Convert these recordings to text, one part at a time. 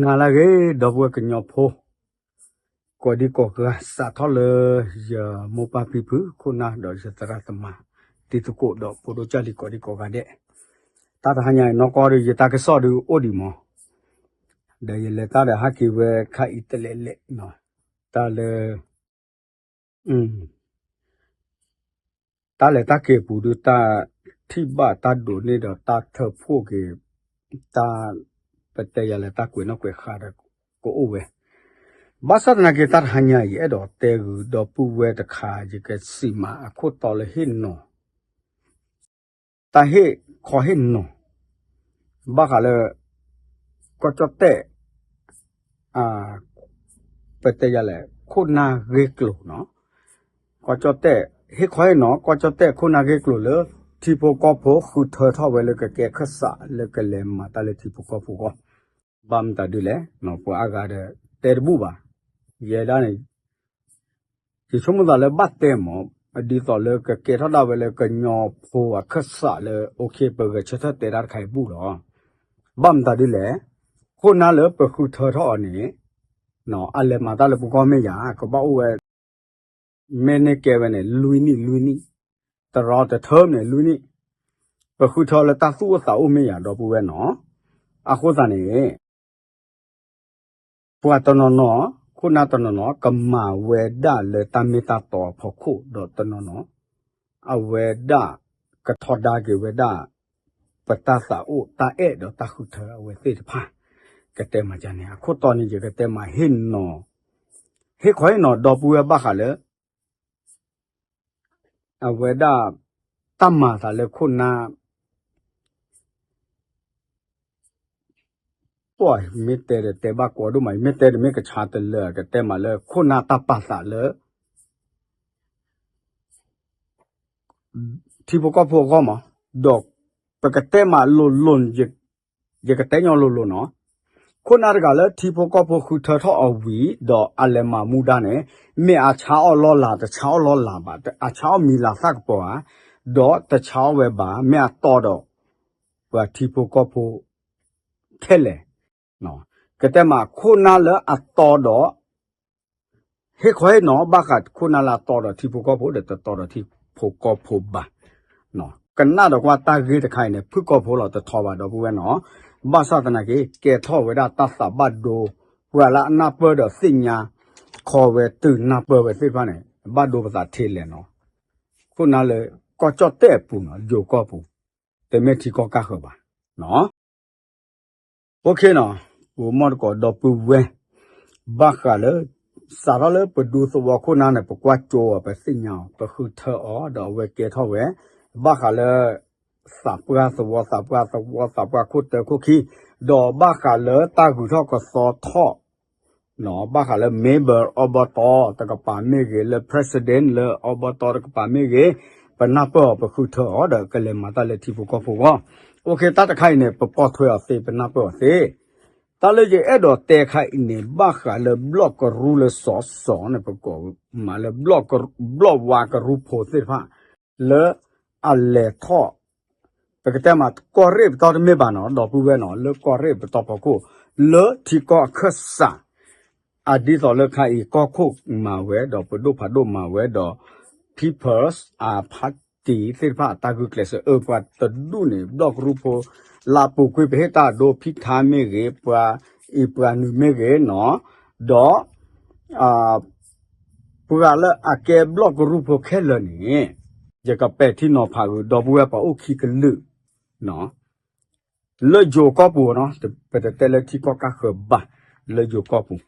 နၤလၢအဂ့ၤ ဒီပုၢ်ဝဲၢ်ကညီဖိ ကိးဒံကိးဂၤ စးထီၣ်လၢယမိၢ်ပၢ်ဖံဖု ခိၣ်နၢ်ဒီးယသရၣ်သမါ တံၤသကိးဒီးဖိဒိၣ်ကၢ်လံၤကိးဒံကိးဂၤဒဲး, တၢ်တဟါညါအံၤ နီၢ်ကီၢ်ဒီး ယတၢ်ကစီၣ်ဒုးအိၣ်ဒံးမး, ဒီးယလဲၤတၢ်ဒီးဟဲက့ၤဝဲခါအံၤတလဲၤလဲၤ, တၢ်လၢ တၢ်လဲၤတၢ်က့ၤအပူၤဒုး တၢ်ထံၣ်ဘၣ်တၢ်ဒိးန့ၢ်ဒီးတၢ်ထၢဖှိၣ်က့ၤ တၢ် ပတဲယၤလဲၣ်တၢ်ကွဲးနီၣ်ကွဲးဃါဒီးကအိၣ်ဝဲ, ဘၣ်ဆၣ်သနာ်က့ တၢ်တဟါညါအံၤ ယအဲၣ်ဒိးတဲဂုာ်ဒီပုၢ်ဝဲၢ်တခါ ယကစံးမးအခိၣ်တီလၢဟ့ၣ်နီၤ တၢ်ဟ့ၣ်ခီဟ့ၣ်နီၤ ဘၣ်ဃးလၢ ကီၢ်ကၠီၣ်တဲၣ် ပတဲယၤလဲၣ် ခိၣ်နၢ်ဂ့ၢ်ကျိၤနီၤ, ကီၢ်ကၠီၣ်တဲၣ် ဟ့ၣ်ခီဟ့ၣ်နီၤ ကီၢ်ကၠီၣ်တဲၣ်ခိၣ်နၢ်ဂ့ၢ်ကျိၤလၢ ထံဖိကီၢ်ဖိဃုထၢထီၣ်ဝဲလၢကကဲခၢၣ်စးလၢကလဲၤမၤတၢ်လၢထံဖိကီၢ်ဖိအဂီၢ်, ဘၣ်မတၤဒ်လဲၣ် ပှၤအါဂၤဒီးတဲတဘူၣ်ဘၣ်, ယဲဒၣ်န့ၣ် ယဆိကမိၣ်သးလၢဘၣ်တဲမး ဒ်သိးလၢကကဲထီၣ်ဒၣ်ဝဲလၢကညီဖိအခၢၣ်စးလၢ okay ပဂဲၤဆၢထၢၣ်တဲတၢ်တခါအံၤဘူၣ်လီၤ. ဘၣ်မတၤဒ်လဲၣ်, ခိၣ်နၢ်လၢပဃုထၢထီၣ်အီၤန့ၣ် အလဲၤမၤတၢ်လၢပဂီၢ်မ့ၢ်ယၤ ကဘၣ်အိၣ်ဝဲ မ့ၢ်န့ၢ်ကဲဝဲန့ၣ် လွံၢ်နံၣ်လွံၢ်နံၣ်, တရီတထၢမ့ၢ်လွံၢ်နံၣ်, ပဃုထၢလၢတၢ်သူၣ်အိၣ်သးအိၣ်မ့ၢ်ယၤ ဒီပုၢ်ဝဲၢ်နီၤ, အဃိသတးန့ၣ် ပှၤတနီၤနီၤ ခိၣ်နၢ်တနီၤနီၤ ကမၤဝဲဒၣ်လၢတၢ်မ့ၢ်တၢ်တီအဖီခိၣ်ဒီးတနီၤနီၤ အဝဲဒၣ်ကထီဒါက့ၤဝဲဒၣ် ပတၢ်သးအိၣ်တၢ်အဲၣ်ဒီးတၢ်ဃုထၢအဝဲသ့ၣ်တဖၣ် ကတဲမးန့ၣ် အခိၣ်တီန့ၣ် ယကတဲမးဟ့ၣ်နီၤ ဟ့ၣ်ခီဟ့ၣ်နီၤဒီပုၢ်ဝဲၢ်ဘၣ်ဃးလၢ အဝဲဒၣ် တၢ်မၤသးလၢခိၣ်နၢ် ပှၤ မ့ၢ်တဲဒီးတဲဘၣ်ကွီဒိၣ်မး မ့ၢ်တဲဒီးမ့ၢ်ကဆါတလၢာ် ကတဲမးလၢခိၣ်နၢ်တၢ်ပာ်သးလၢ ထံဖိကီၢ်ဖိအဂီၢ်မး, ဒီးပကတဲမးလိၤလိၤ ယကတဲညီလိၤလိၤနီၤ, ခိၣ်နၢ်တဂၤလၢထံဖိကီၢ်ဖိဃုထၢထီၣ်အီၤဝံၤ ဒီးအလဲၤမၤမူဒါန့ၣ် မ့ၢ်အဆါအီၣ်လီၢ်လၤ တဆါအီၣ်လီၢ်လၤဘၣ်, အဆါအီၣ်မံၤလၤသၣ်ကပီၤဧါ, ဒီးတဆါအီၣ်ဝဲဘၣ် မ့ၢ်အတီဒီး ပှၤထံဖိကီၢ်ဖိ ခဲလၢာ်, ကတဲမးခိၣ်နၢ်လၢအတီဒီး ဟ့ၣ်ခီဟ့ၣ်နီၤ ဘၣ်ဃးခိၣ်နၢ်လၢအတီဒီးထံဖိကီၢ်ဖိဒီးတတီဒီးထံဖိကီၢ်ဖိဘၣ်, ကနၣ်ဒီးကွၢ်တၢ်ဂ့ၢ်တခါအံၤန့ၣ် ဖုၣ်ကီၢ်ဖိလီၤတထီဘၣ်ဒီပုၢ်ဝဲၢ်နီၤ, ဘၣ်ဆၣ်သနာ်က့ ကဲထီၣ်ဝဲဒၣ်တၢ်သးဘၣ်ဒိ ပှၤလၢအနၢ်ပၢၢ်ဒီးသ့ၣ်ညါ ခီဝဲတုၤနၢ်ပၢၢ်ဝဲသ့ၣ်တဖၣ်န့ၣ် ဘၣ်ဒိပသးထဲလဲၣ်နီၤ, ခိၣ်နၢ်လၢ ကီၢ်ကၠီၣ်တဲၣ်အပူၤနီၤ ယိၤကီၢ်ပူၤ, တမ့ၢ်ထံကီၢ်ကၢ်ဃၢၤဘၣ် OKနီၤ, ပမီၢ်တကိးဒီပုၢ်ဝဲၢ်, ဘၣ်ဃးလၢ စးထီၣ်လၢပဒူသဝီခိၣ်နၢ်န့ၣ် ပကွၢ်ကၠိအီၤ ပသ့ၣ်ညါအီၤ ပဃုထၢအီၤ ဒီးအဝဲကဲထီၣ်ဝဲ, ဘၣ်ဃးလၢ သးပှၢ်သဝီ သးပှၢ်သဝီ သးပှၢ်ခိၣ်တၢခိၣ်ခံ, ဒီးဘၣ်ဃးလၢတၢ်ဂုၤထီၣ်ကသီထီၣ် ဘၣ်ဃးလၢ member အီဘီတီတကပၤမ့ၢ်ဂ့ၤ လၢ president လၢအီဘီတီတကပၤမ့ၢ်ဂ့ၤ, ပနၢ်ပၢၢ်အီၤ ပဃုထၢအီၤ ဒီးကလဲၤမၤတၢ်လၢထံဖိကီၢ်ဖိအဂီၢ်, OK တၢ်တခါအံၤန့ၣ် ပပိာ်ထွဲအီၤသ့ ပနၢ်ပၢၢ်အီၤသ့, တၢ်လၢယအဲၣ်ဒိးတဲခါအံၤန့ၣ် ဘၣ်ဃးလၢဘျီၣ်ကရူၢ်လၢစီၤစီၤန့ၣ် ပကိးမးလၢ ဘျီၣ်ဝါကရူၢ်ဖိသ့ၣ်တဖၣ် လၢအလဲၤထီၣ် ပကတဲမး ကီၢ်ရ့ၣ်ပတီၢ်တမ့ၢ်ဘၣ်နီၤ ဒီပုၢ်ဝဲၢ်နီၤ လၢကီၢ်ရ့ၣ်ပတီၢ်ဖီခိၣ် လၢထံကီၢ်အခၢၣ်စး အဒ်သိးလၢခါအံၤ ကီၢ်ခိၣ်မၤဝဲ ဒီးပဒိၣ်ဖးဒိၣ်မၤဝဲဒီး People's အ party သ့ၣ်တဖၣ်အတၢ်ဂုာ်ကျဲးစၢး အၢ ပှၤတဒူၣ်န့ၣ် ဘျီၣ်ကရူၢ်ဖိ လၢအပူၤကွံာ်ပဟ့ၣ်တၢ်အဒိ ဖံထါမ့ၢ်ဂ့ၤ ပှၤအံၤပှၤနုာ်မ့ၢ်ဂ့ၤနီၤ, ဒီး ပှၤလၢအကဲဘျီၣ်ကရူၢ်ဖိခဲလၢာ်န့ၣ် ယကပဲာ်ထံနီၤဖးဂုာ် ဒီပုၢ်ဝဲၢ်ပှၤအိၣ်ခံကလုာ် လၢယိၤကီၢ်ပူၤနီၤ, ပတတဲလၢထံကီၢ်ကၢ်ဃၢၤဘၣ်, လၢယိၤကီၢ်ပူၤ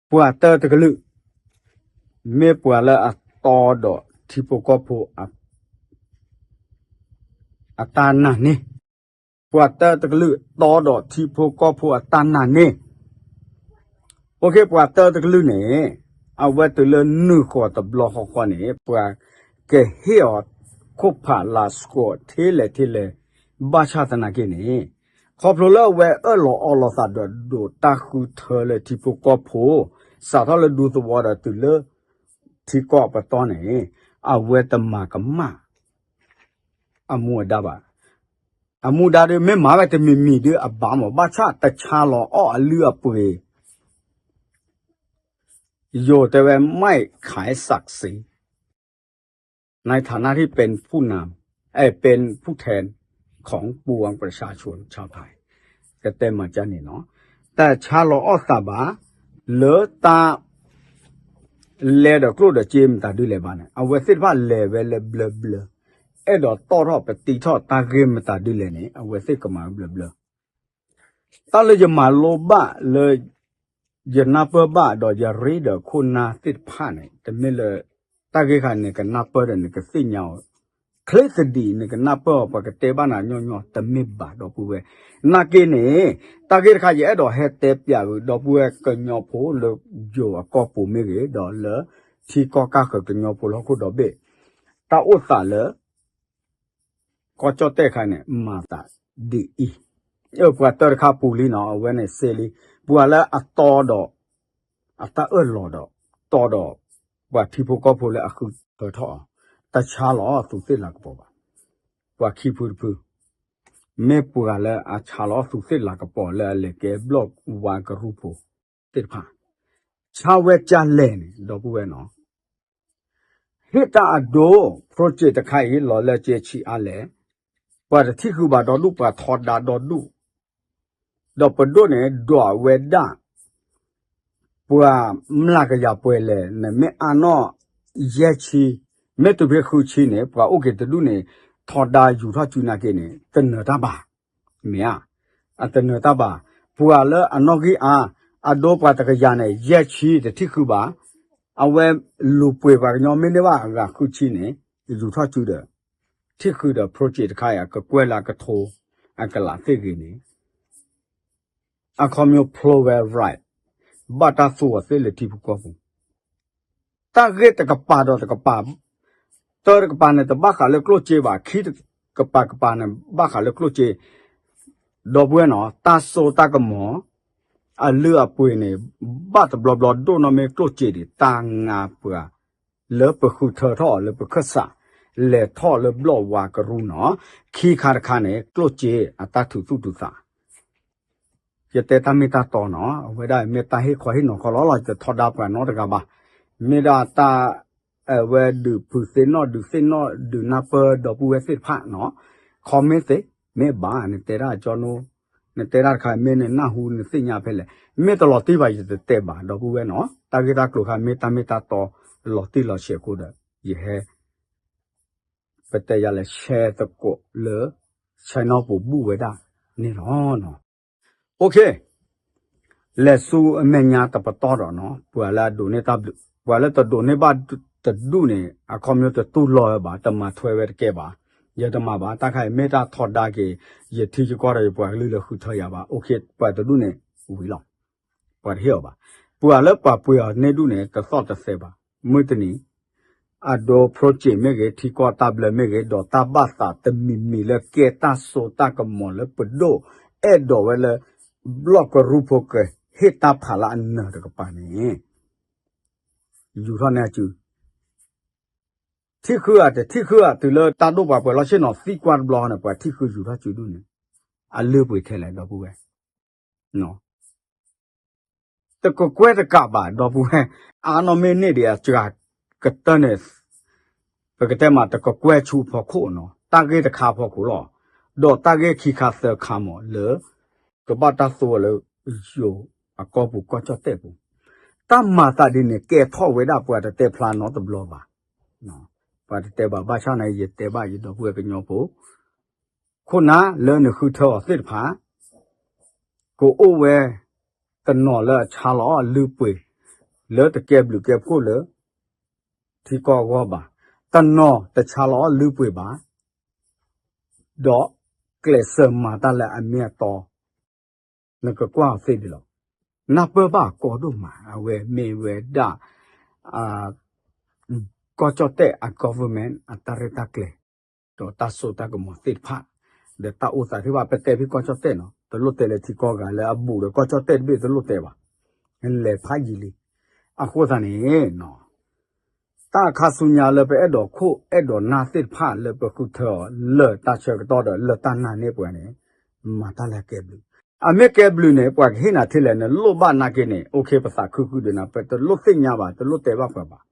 ပှၤတၢတကလုာ် မ့ၢ်ပှၤလၢအတီဒီးထံဖိကီၢ်ဖိ အတၢ်နာ်န့ၢ်, ပှၤတၢတကလုာ်တီဒီးထံဖိကီၢ်ဖိအတၢ်နာ်န့ၢ်, အိၣ်ခ့ ပှၤတၢတကလုာ်န့ၣ် အဝဲတုၤလၢနုာ်ဃီၤတဘျီဃီဃီန့ၣ် ပှၤကဟ့ၣ်အီၤခိၣ်ဖးလၤစကိးထဲလဲၣ်ထဲလဲၣ်, ဘၣ်ဆၣ်သနာ်က့န့ၣ် ခီဖျိလၢအဝဲအၢၣ်လီၤအီလီၤသးဒီးဒိးတၢ်ဃုထၢလၢထံဖိကီၢ်ဖိ, စးထီၣ်လၢဒူသဝီဒီးတုၤလၢ ထံကီၢ်ပတီၢ်န့ၣ် အဝဲတမၤကမၣ် အမူအဒါဘၣ်. အမူဒါဒုး မ့ၢ်မၤဝဲတမံၤမံၤဒုးအဘၣ်မး ဘၣ်ဆၣ်တဆါလီၤအီၣ်အလုၢ်အပှ့ၤ ယိၤတဲဝဲ ไม่ขายศักดิ์ศรี ในฐานะที่เป็นผู้นำ เอ่อ เป็นผู้แทนของปวงประชาชนชาวไทย ကတဲမၤကန့ၣ်နီၤ တၢ်ဆါလီၤအီၣ်သးဘၣ် လၢတၢ် လဲၤဒီးကျိၣ်ဒီးစ့မတၤဒုလဲၣ်ဘၣ်န့ၣ် အဝဲသ့ၣ်တဖၣ်လဲၤဝဲလၢဘျၢဘျၢ အဲၣ်ဒိးတီၣ်ထီၣ်ပတံထီၣ်တၢ်ဂ့ၢ်မတၤဒုလဲၣ်န့ၣ် အဝဲသ့ၣ်ကမၤဝဲဘျၢဘျၢ တၢ်လၢယမၤလိဘၣ်လၢ ယနၢ်ပၢၢ်ဘၣ်ဒီးယရ့ဒီးခိၣ်နၢ်သ့ၣ်တဖၣ်န့ၣ် တမ့ၢ်လၢ တၢ်ဂ့ၢ်ခါန့ၣ် ကနၢ်ပၢၢ်ဒီးနကသ့ၣ်ညါအီၤ ချ့သဒံး နကနၢ်ပၢၢ်အီၤ ပှၤကတဲဘၣ်နၤညီညီ တမ့ၢ်ဘၣ်ဒီပုၢ်ဝဲၢ် နာ်က့န့ၣ် တၢ်ဂ့ၢ်တခါ ယအဲၣ်ဒိးဟဲတဲပျးဝံၤ ဒီပုၢ်ဝဲၢ်ကညီဖိလၢယိၤအကီၢ်ပူၤမ့ၢ်ဂ့ၤ ဒီးလၢထံကီၢ်ကၢ်ဃၢၤကညီဖိလၢဟီၣ်ခိၣ်ဒီဘ့ၣ် တၢ်အိၣ်သးလၢ ကီၢ်ကၠီၣ်တဲၣ်ခါန့ၣ် မၤသးဒ်အံၤ, ပှၤတၢတခါပူၤလံနီၤ အဝဲန့ၣ်စ့လံ, ပှၤလၢအတီဒီး အတၢ်အၢၣ်လီၤဒီး တီဒီး ပှၤထံဖိကီၢ်ဖိလၢအဃုထၢထီၣ်အီၤ, တဆါလီၤသူးသ့ၣ်လၤကပီၤဘၣ်. ပှၤခံဖုတဖု, မ့ၢ်ပှၤလၢအဆါလီၤသူးသ့ၣ်လၤကပီၤလၢအလဲၤကဲဘျီၣ်ဝါကရူၢ်ဖိသ့ၣ်တဖၣ်, ဆါဝဲကၢ်လဲၣ်န့ၣ် ဒီပုၢ်ဝဲၢ်နီၤ ဟ့ၣ်တၢ်အဒိ project တခါအံၤ လီၤလၢကဲဆံးအါလဲၣ်, ပှၤတထံၣ်ဃုာ်ဘၣ်ဒီဒူၣ် ပှၤထီဒါဒီဒူၣ်, ဒီးပဒိၣ်န့ၣ် ဒွးဝဲဒၣ် ပှၤမျးကယၤပှဲၤလဲၣ်န့ၣ် မ့ၢ်အါနီၣ်ယဲၢ်ဆံ, မ့ၢ်တုၤဖဲဃုဆံန့ၣ် ပှၤအိၣ်က့ၤတဒူၣ်န့ၣ် ထီဒါယူၤထီၣ်စုနာ်က့န့ၣ် တနၢၤတၢ်ဘၣ်, မ့ၢ်ဧါ, အတနၢၤတၢ်ဘၣ်, ပှၤလၢအနီၣ်ဂံၢ်အါ အဒိပှၤတကယၤန့ၣ် ယဲၢ်ဆံတထံၣ်ဃုာ်ဘၣ်, အဝဲလူၤပှ့ၤပှၤကညီမ့ၢ်န့ၢ်ဘၣ်အဂၤဃုဆံန့ၣ် ယူၤထီၣ်စုဒီး ထံၣ်ဃုာ်ဒီး project တခါအံၤ ကကွဲၢ်လၢအကထိ အကလးသ့ၣ်ဂ့ၤန့ၣ် အခီပညီ ဖျိဝဲ right, ဘၣ်တၢ်သူအီၤသ့လၢထံဖိကီၢ်ဖိ, တၢ်ဂ့ၢ်တကပၤဒီးတကပၤ, တၢတကပၤန့ၣ် တဘၣ်ဃးလၢကျိၣ်စ့ဘၣ်, ခံကပၤကပၤန့ၣ် ဘၣ်ဃးလၢကျိၣ်စ့, ဒီပုၢ်ဝဲၢ်နီၤ တၢ်စိတၢ်ကမီၤ အလုၢ်အပှ့ၤန့ၣ် ဘၣ်တဘျီဘျီဒိၣ်နီၢ်မ့ၢ်ကျိၣ်စ့ဒံး တၢ်ငါပှၤ လၢပဃုထၢထီၣ်အီၤလၢပခၢၣ်စး လဲၤထီၣ်လၢဘျီၣ်ဝါကရူၢ်နီၤ, ခံခါတခါန့ၣ် ကျိၣ်စ့အတၢ်ထုးသူၣ်ထုးသး ယတဲတၢ်မ့ၢ်တၢ်တီနီၤ, အဝဲဒၣ်မ့ၢ်တၢ်ဟ့ၣ်ခီဟ့ၣ်နီၤခီလီၤလီၤ, ယတထီဒါပှၤနီတဂၤဘၣ်, မ့ၢ်ဒၣ်တၢ် အဝဲဒုးဖုးသ့ၣ်နီၣ် ဒုးသ့ၣ်နီၣ် ဒုးနၢ်ပၢၢ်ဒီပုၢ်ဝဲၢ်သ့ၣ်တဖၣ်နီၤ, comment သ့, မ့ၢ်ဘၣ် နတဲဒၣ်ကၠီနိ, နတဲဒၣ်တခါ မ့ၢ်နနၢ်ဟူနသ့ၣ်ညါဖဲလဲၣ်, မ့ၢ်တလီၤတံၢ်ဘၣ် ယတတဲဘၣ် ဒီပုၢ်ဝဲၢ်နီၤ, တၢ်ဂ့ၢ်တၢ်ကျိၤခါ မ့ၢ်တၢ်မ့ၢ်တၢ်တီ လီၤတံၢ်လီၤဆဲးအဃိဒီး ယဟဲ ပတဲယၤလဲၣ် share သကိးလၢ channel ပူၤဘူၣ်ဝဲဒၣ်န့ၣ်လီၤ. OK, လဲၤဆူအမဲာ်ညါတပတီၢ်ဒီးနီၤ, ပှၤလၢအဒိးန့ၢ်တၢ်ဘျုး ပှၤလၢတဒိးန့ၢ်ဘၣ်တဒူၣ်န့ၣ် အခီပညီတတူၢ်လိာ်ဝဲဘၣ်, တမၤထွဲဝဲတကဲဘၣ်, ယတမၤဘၣ်, တၢ်ခါအံၤမ့ၢ်တၢ်ထီဒါက့ၤ ယထံယကီၢ်ဒီးယပှၤကလုာ်လၢဃုထၢယၤဘၣ်, OK, ပှၤတဒူၣ်န့ၣ်ဝံၤလီၤ, ပှၤတဟ့ၣ်အီၤဘၣ်, ပှၤလၢပှၤပှ့ၤအီၤန့ၢ်ဒူၣ်န့ၣ် တသီၣ်တသဲဘၣ်, မုၢ်တနံၤ အဒိ project မ့ၢ်ဂ့ၤ ထံကီၢ်တၢ်ဘျၢမ့ၢ်ဂ့ၤ ဒီးတၢ်ဘၣ်သးတမံၤမံၤလၢကဲတၢ်စိတၢ်ကမီၤလၢပဒိၣ် အဲၣ်ဒိးဝဲလၢ ဘျီၣ်ကရူၢ်ဖိကဟ့ၣ်တၢ်ဖးလၢအနၢၤတကပၤန့ၣ် ယူၤထီၣ်န့ၢ်အစု ထံၣ်ဃုဧါ တထံၣ်ဃုဧါ တုၤလၢတၢ်ဒိၣ်ပှၤပှဲၤလီၢ်ဆ့ၣ်နီၤသံကွၢ်တဘျီန့ၣ် ပှၤထံၣ်ဃုယူၤထီၣ်စုဒူၣ်န့ၣ် အလုၢ်ပှ့ၤထဲလဲၣ် ဒီပုၢ်ဝဲၢ် တကကွဲၢ်တကးဘၣ် ဒီပုၢ်ဝဲၢ် အါနီၢ်မ့ၢ်န့ၢ်ဒံးအစှၤကတၢၢ်န့ၣ် ပကတဲမး တကကွဲၢ်ဆူအဖီခိၣ်နီၤ တၢ်ဂ့ၢ်တခါအဖီခိၣ်လီၤ. ဒီးတၢ်ဂ့ၢ်ခံခါသၢခါမးလၢ ကဘၣ်တၢ်သိလၢ ယိၤအကီၢ်ပူၤကီၢ်ကၠီၣ်တဲၣ်ပူၤ တၢ်မၤသးဒ်န့ၣ် ကဲထီၣ်ဝဲဒၣ်ပှၤတတဲဖျါနီတဘျီဘၣ်. ပှၤတတဲဘၣ်ဘၣ်ဆၣ်န့ၣ် ယတဲဘၣ်ယဒီပုၢ်ဝဲၢ်ကညီဖိ ခိၣ်နၢ်လၢနဃုထၢအီၤသ့ၣ်တဖၣ် ကအိၣ်ဝဲ တနီၤလၢအဆါလီၤအလုၢ်ပှ့ၤ လၢတကဲဘျုးကဲဖှိၣ်လၢ ထံကီၢ်အဂီၢ်ဘၣ်, တနီၤတဆါလီၤအလုၢ်ပှ့ၤဘၣ်, ဒီးကျဲးစၢးမၤတၢ်လၢအမ့ၢ်အတီ နကကွၢ်အီၤသ့ဒ်လီၤ. နၢ်ပၢၢ်ဘၣ်အကီဒိၣ်မး အဝဲမ့ၢ်ဝဲဒၣ် ကီၢ်ကၠီၣ်တဲၣ်အ government အတၢ်ရဲၣ်တၢ်ကျဲၤ ဒီးတၢ်စိတၢ်ကမီၤသ့ၣ်တဖၣ် ဒီးတၢ်အိၣ်သးသ့ၣ်တဖၣ် ပတဲဖဲကီၢ်ကၠီၣ်တဲၣ်နီၤ တလိၣ်တဲလၢထံကီၢ်ဂၤလၢအဘူးဒီးကီၢ်ကၠီၣ်တဲၣ်တဘ့ၣ်တလိၣ်တဲဘၣ်. လဲၤဖးယံာ်လံ. အဃိသတးန့ၣ် တၢ်ခါဆူညါလၢပအဲၣ်ဒိးခိၣ်အဲၣ်ဒိးနၢ်သ့ၣ်တဖၣ်လၢပဃုထၢအီၤလၢတၢ်ဆၢကတီၢ်ဒီးလၢတၢ်နာ်န့ၢ်ပှၤန့ၣ်, မၤတၢ်လၢအကဲဘျုး. အမ့ၢ်ကဲဘျုးန့ၣ် ပှၤကဟ့ၣ်နၤထဲလဲၣ် နလိၣ်ဘၣ်နာ်က့န့ၣ် အိၣ်ခ့ ပသးခုဃုာ်ဒီးနၤ ပတလိၣ်သ့ၣ်ညါဘၣ် တလိၣ်တဲဘၣ်ပှၤဘၣ်.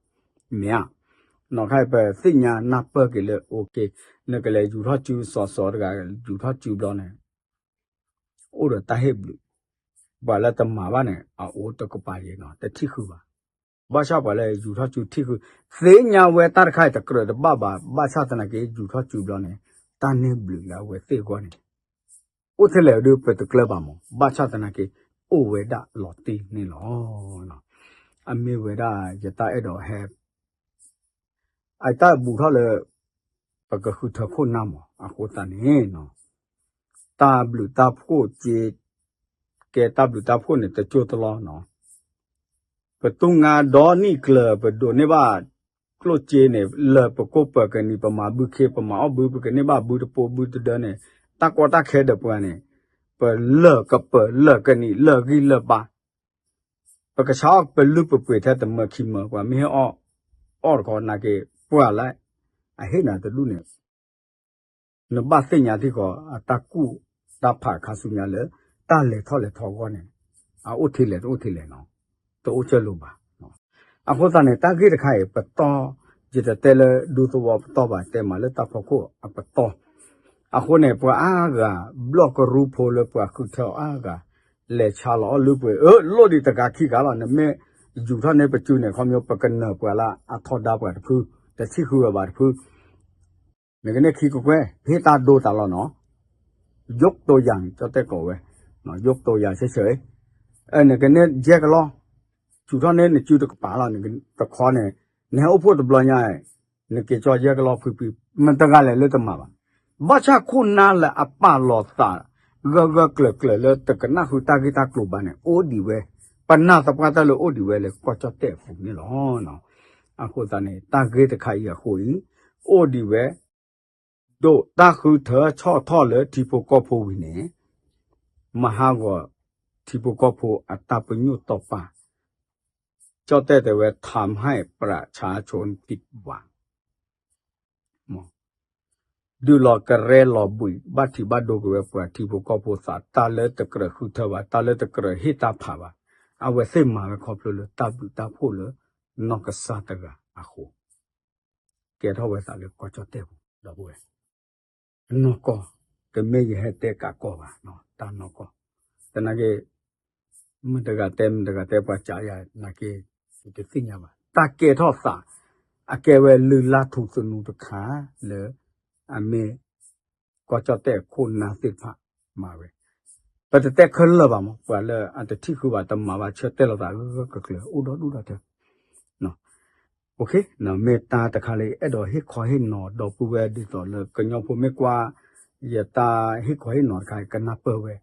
မ့ၢ်ဧါ. နီၢ်ခါအံၤ ပသ့ၣ်ညါနၢ်ပၢၢ်က့ၤလၢအိၣ်ခ့ နကလဲၤယူၤထီၣ်စုစီစီတဂၤ ယူၤထီၣ်စုဘျီန့ၣ် အိၣ်ဒီးတၢ်ဟ့ၣ်ဘျုး. ပှၤလၢတမၤဘၣ်န့ၣ် အအိၣ်တကပၤယံၤနီၤ တထံၣ်ဃုာ်ဘၣ်. ဘၣ်ဆၣ်ပှၤလၢယူၤထီၣ်စုထံၣ်ဃုာ် သ့ၣ်ညါဝဲတၢ်တခါအံၤတကြၢးတဘၣ်ဘၣ် ဘၣ်ဆၣ်သနာ်က့ ယူၤထီၣ်စုဘျီန့ၣ် တၢ်န့ၢ်ဘျုးလၢအဝဲသ့ၣ်အဂီၢ်န့ၣ် အိၣ်ထဲလဲၣ်ဒုးပတကျၢၤဘၣ်မး ဘၣ်ဆၣ်သနာ်က့ အိၣ်ဝဲဒၣ်လီၤတံၢ်န့ၣ်လီၤ. အမ့ၢ်ဝဲဒၣ်ယတၢ်အဲၣ်ဒိးဟဲ အတၢ်ဘူးထီၣ်လၢ ပကဃုထၢခိၣ်နၢ်မး အဃိသတးန့ၣ် တၢ်ဘျုးတၢ်ဖှိၣ်က့ ကဲတၢ်ဘျုးတၢ်ဖှိၣ်န့ၣ် တကၠိတလီၢ်နီၤ. ပတူၢ်ငါဒီနံၣ်ကျၢၤ ပဒိးန့ၢ်ဘၣ်ကျိၣ်စ့န့ၣ် လၢပကိးပၢၤကနံၤ ပမၤဘုခ့ ပမၤအီၣ်ဘု ပကန့ၢ်ဘၣ်ဘုတပိဘုတဒၢန့ၣ် တၢ်ကီတၢ်ခဲဒီးပှၤန့ၣ် ပလၢာ်ကပၢၤလၢာ်ကနံၤ လၢာ်ဂံၢ်လၢာ်ဘါ ပကဆါအီၣ်ပလုၢ်ပပှ့ၤထဲတမၢခံမၢ ပှၤမ့ၢ်ဟ့ၣ်အီၣ် အီၣ်တခီနာ်က့ ပှၤလၢအဟ့ၣ်နၤတဒူၣ်န့ၣ် နဘၣ်သ့ၣ်ညါထံၣ်ဃီ အတၢ်ကူၣ်တၢ်ဖးခါဆူညါလၢ တၢ်လဲၤထီၣ်လဲၤထီအဂီၢ်န့ၣ် အအိၣ်ထဲလဲၣ်တအိၣ်ထဲလဲၣ်နီၤ တအိၣ်စၢလိာ်ဘၣ်. အဃိသတးန့ၣ် တၢ်ဂ့ၢ်တခါအံၤ ပတီၢ် ယတတဲလၢဒူသဝီပတီၢ်ဘၣ် တဲမးလၢတၢ်ဖီခိၣ်အပတီၢ် အဃိန့ၣ် ပှၤအါဂၤ ဘျီၣ်ကရူၢ်ဖိလၢပှၤဃုထၢအီၤအါဂၤ လဲၤဆါလီၤအီၣ်လုၢ်ပှ့ၤ အၢ လိၣ်ဒံးတဂၤခံဂၤလီၤ နမ့ၢ်ယူၤထီၣ်န့ၢ်ပစုန့ၣ် ခီဖျိပကနၢၤပှၤလၢအထီဒါပှၤတဖု တထံၣ်ဃုာ်ဝဲဘၣ်တဖု နကန့ၢ်ခံကကွဲၢ် ဟ့ၣ်တၢ်ဒိတၢ်လီၢ်နီၤ ယိးတိယၤ ကၠီၣ်တဲၣ်ကိးဝဲ ယိးတိယၤဆဲးဆဲး နကန့ၢ်ယဲၢ်ကလီၢ် ယူၤထီၣ်န့ၢ်နစုတကပၤလီၤ တခီန့ၣ် နဟဲအိၣ်ဖှိၣ်တဘျီညါ နက့ၤကၠီယဲၢ်ကလီၢ်ဖုဖု မတဂၤလဲၣ်လၢတမၤဘၣ်. ဘၣ်ဆၣ်ခိၣ်နၢ်လၢအပာ်လီၤသး ဂၢၢ်ဂၢၢ်ကျၢၤကျၢၤလၢတကနၣ်ဃုတၢ်ဂ့ၢ်တၢ်ကျိၤဘၣ်န့ၣ် အိၣ်ဒံးဝဲ ပနာ်သပှၢ်တၢၢ်လၢအိၣ်ဒံးဝဲလၢကီၢ်ကၠီၣ်တဲၣ်အပူၤန့ၣ်လီၤ. အဃိသတးန့ၣ် တၢ်ဂ့ၢ်တခါအံၤအဃိအံၤ အိၣ်ဒံးဝဲ ဒိးတၢ်ဃုထၢဆီၣ်ထီၣ်လၢထံဖိကီၢ်ဖိဝံၤန့ၣ် မၤဟးဂီၤထံဖိကီၢ်ဖိအတၢ်ပညိၣ်တီပာ် ကၠီၣ်တဲၣ်တဲဝဲ ทำให้ประชาชนผิดหวัง ဒုးလီၤကရဲလီၤဘှံး ဘၣ်ထံးဘၣ်ဒိက့ၤဝဲပှၤထံဖိကီၢ်ဖိသး တၢ်လၢတကြၢးဃုထၢဘၣ် တၢ်လၢတကြၢးဟ့ၣ်တၢ်ဖးဘၣ် အဝဲသ့ၣ်မၤဝဲခီဖျိလၢတၢ်ဘျုးတၢ်ဖှိၣ်လၢနီၢ်ကစၢ်တဂၤအဃိ ကဲထီၣ်ဝဲသးလၢကီၢ်ကၠီၣ်တဲၣ်ပူၤ ဒီပုၢ်ဝဲၢ် နီၢ်ကီၢ် တမ့ၢ်ယဟဲတဲကးကီၢ်ဘၣ် တၢ်နီၢ်ကီၢ် သနာ်က့ မတဂၤတဲ မတဂၤတဲပှၤစံးယၤနာ်က့ ယတသ့ၣ်ညါဘၣ် တၢ်ကဲထီၣ်သး အကဲဝဲလုၢ်လၢ်ထူသနူတခါလၢ အမ့ၢ် ကီၢ်ကၠီၣ်တဲၣ်ခိၣ်နၢ်သ့ၣ်တဖၣ်မၤဝဲ ပတတဲခဲလၢာ်ဘၣ်မး ပှၤလၢအတထံၣ်ဃုာ်ဘၣ်တမၤဘၣ်ဆၢတဲာ်လီၤသးဂၢၢ်ဂၢၢ်ကျၢၤကျၢၤ အိၣ်ဒီဒူၣ်ဒီထၢ မ့ၢ်တၢ်တခါလၢအဲၣ်ဒိးဟ့ၣ်ခီဟ့ၣ်နီၤဒီပုၢ်ဝဲၢ်ဒ်သိးလၢကညီဖိမ့ၢ်ကွၢ် ယတၢ်ဟ့ၣ်ခီဟ့ၣ်နီၤတခါကနၢ်ပၢၢ်ဝဲ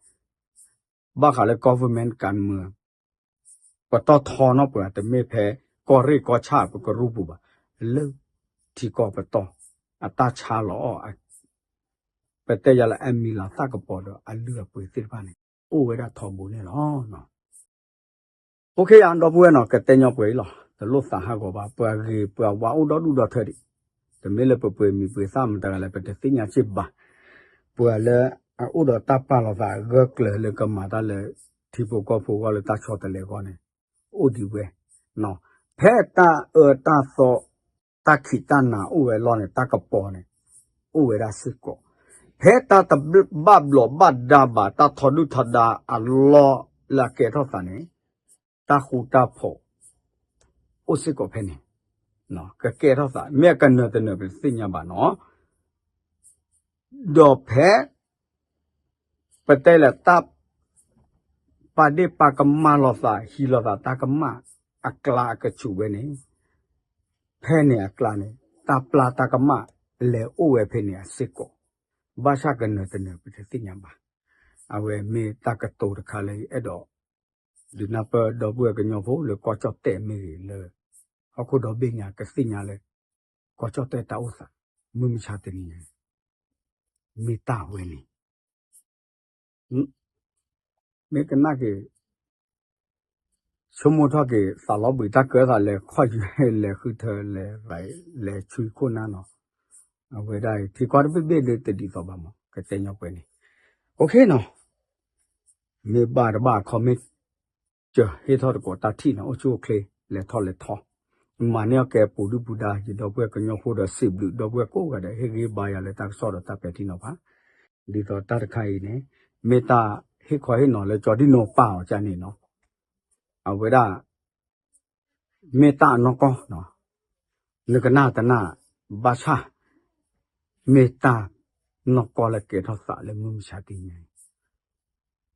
ဘၣ်ဃးလၢ government ကမၢ ပတီၢ်ထီနီၢ်ပှၤတမ့ၢ်ဖဲ ကီၢ်ရ့ၣ်ကီၢ်ဆၣ်ပကရူၢ်ပူၤဘၣ် လၢထံကီၢ်ပတီၢ် အတၢ်ဆါလီၤအီၣ် ပတဲယၤလၢအမံၤလၤသၣ်ကပီၤဒီးအလုၢ်အပှ့ၤသ့ၣ်တဖၣ်န့ၣ် အိၣ်ဝဲဒၣ်ထီဘိန့ၣ်လီၤ. အိၣ်ခ့ယၤဒီပုၢ်ဝဲၢ်နီၤ ကတဲညီပှဲၤအံၤလီၤ တလိၣ်သးဟးဂီၤဘၣ် ပှၤဂ့ၤပှၤဝါအိၣ်ဒီဒူၣ်ဒီထၢဒံး တမ့ၢ်လၢပပှ့ၤမံၤပှ့ၤသၣ်မတၤတဂၤလဲၣ် ပတသ့ၣ်ညါစ့ၢ်ဘၣ် ပှၤလၢအအိၣ်ဒီးတၢ်ပာ်လီၤသးဂၢၢ်ကျၢၤလၢကမၤတၢ်လၢထံဖိကီၢ်ဖိအဂီၢ်လၢတၢ်ဆီတလဲအဂီၢ်န့ၣ် အိၣ်ဒံးဝဲ ဖဲတၢ်အၢတၢ်သီ တၢ်ခံးတၢ်နၤအိၣ်ဝဲလီၢ်န့ၣ် တၢ်ကပီၤန့ၣ် အိၣ်ဝဲဒၣ်စ့ၢ်ကီး ဖဲတၢ်တဘၣ်ဘျီးဘၣ်ဒါဘၣ် တၢ်ထီဒုၣ်ထီဒါအလီၢ်လၢအကဲထီၣ်သးန့ၣ် တၢ်ဃူတၢ်ဖိး အိၣ်စ့ၢ်ကီးဖဲန့ၣ် ကကဲထီၣ်သး မ့ၢ်အကနၢၤတနၢၤပတသ့ၣ်ညါဘၣ်နီၤ ဒီးဖဲ ပတဲလၢတၢ် ပာ်ဒ့ၣ်ပာ်ကမၣ်လိာ်သး ဟံးလိာ်သးတၢ်ကမၣ်အကျါအကဆူးဝဲန့ၣ် ဖဲန့ၣ်အကျါန့ၣ် တၢ်ပျၢ်တၢ်ကမၣ်လဲၤအိၣ်ဝဲဖဲန့ၣ်အစ့ၢ်ကီး ဘၣ်ဆၣ်ကနၢၤတနၢၤပတသ့ၣ်ညါဘၣ် အဝဲမ့ၢ်တၢ်ကတိၤတခါလၢအဲၣ်ဒိး ဒုးနၢ်ပၢၢ်ဒီပုၢ်ဝဲၢ်ကညီဖိလၢကီၢ်ကၠီၣ်တဲၣ်မ့ၢ်ဂ့ၤလၢ ဟီၣ်ခိၣ်ဒီဘ့ၣ်ညါကသ့ၣ်ညါလၢ ကီၢ်ကၠီၣ်တဲၣ်တၢ်အိၣ်သး မုၢ်မဆါတနံၤညါ မ့ၢ်တၢ်ဝဲန့ၣ် မ့ၢ်ကနၣ်က့ၤ ဆိကမိၣ်ထီၣ်က့ၤ သးလီၤဘှံးတၢ်ကၢသးလဲၤခီၣ်ယွဲ လဲၤဃုထၢ လဲၤရၤ လဲၤဆူခိၣ်နၢ်နီၤ, အဝဲဒၣ်အံၤ ထံကီၢ်တဘ့ၣ်ဘ့ၣ်ဒ်တဒ်သိးဘၣ်မး ကတဲညီပှဲၤန့ၣ်, အိၣ်ခ့နီၤ, မ့ၢ်ဘၣ်တဘၣ်အခီမ့ၢ် စၢၤဟ့ၣ်ထီၣ်သကိးတၢ်ထံၣ်န့ၣ် အိၣ်ဆူၣ်အိၣ်ချ့ လဲၤထီၣ်လဲၤထီ, မၤန့ၢ်အီၣ်ကဲပူၤဒုၣ်ပူၤဒါ ယဒီပုၢ်ဝဲၢ်ကညီဖိဒီး စံးဘျုးဒီပုၢ်ဝဲၢ်ကိးဂၤဒဲး ဟ့ၣ်ဂံၢ်ဘါယၤလၢတၢ်ကစီၣ်ဒီးတၢ်ပဲာ်ထံနီၤဖး, ဒ်သိးတၢ်တခါအံၤန့ၣ် မ့ၢ်တၢ်ဟ့ၣ်ခီဟ့ၣ်နီၤလၢကၠီဒံၣ်နိပၢ်အီၤကန့ၣ်နီၤ, အဝဲဒၣ် မ့ၢ်တၢ်အနီၢ်ကီၢ်, နကနၣ်တနၢ် ဘၣ်ဆၣ် မ့ၢ်တၢ်နီၢ်ကီၢ်လၢကဲထီၣ်သးလၢမုၢ်မဆါတနံၤညါအံၤ,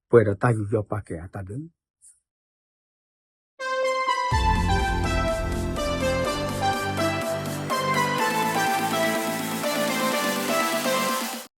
ပှဲၤဒီးတၢ်ယူးယီၣ်ပာ်ကဲအတၢ်ဘျုး